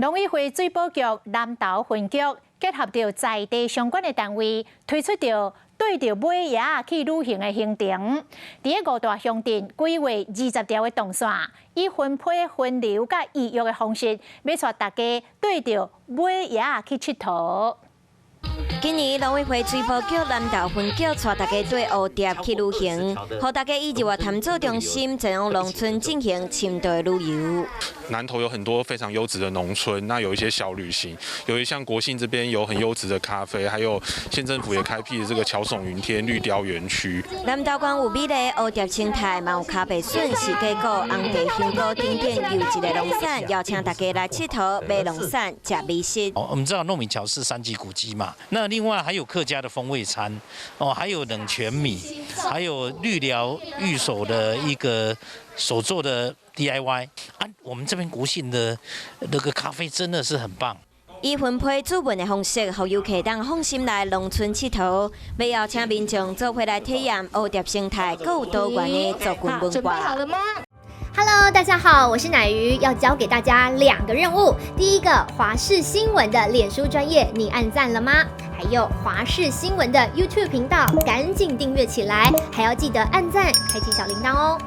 農委會水保局南投分局結合著在地相關的單位，推出著綴著尾鷂仔去旅行的行程。佇咧五大鄉鎮規劃20條的動線，以分批分流佮預約的方式，欲帶大家綴著尾鷂仔去𨑨迌。今年農委會水保局南投分局帶大家綴烏蝶去旅行，予大家以日月潭做中心，前往農村進行深度旅遊。南投有很多非常優質的農村，那有一些小旅行，有一像國姓這邊有很優質的咖啡，還有縣政府也開闢這個橋聳雲天綠雕園區。南投縣有美麗烏蝶生態，嘛有咖白筍、四季果、紅茶、香菇等等優質的農產，邀請大家來𨑨迌、買農產、食美食。我們知道糯米橋是三級古蹟嘛，那另外還有客家的風味餐，哦，還有冷泉米，還有綠寮御手的一個手做的 DIY 啊，我們這邊國姓的那個咖啡真的是很棒。以分批主問的方式，予遊客當放心來農村𨑨迌，欲邀請民眾做伙來體驗烏蝶生態，閣有多元的族群文化。準備好了嗎？ Hello，大家好，我是奶魚，要交給大家兩個任務。第一個，華視新聞的臉書專頁，你按讚了嗎？還有華視新聞的 YouTube 頻道，趕緊訂閱起來，還要記得按讚，開啟小鈴鐺哦。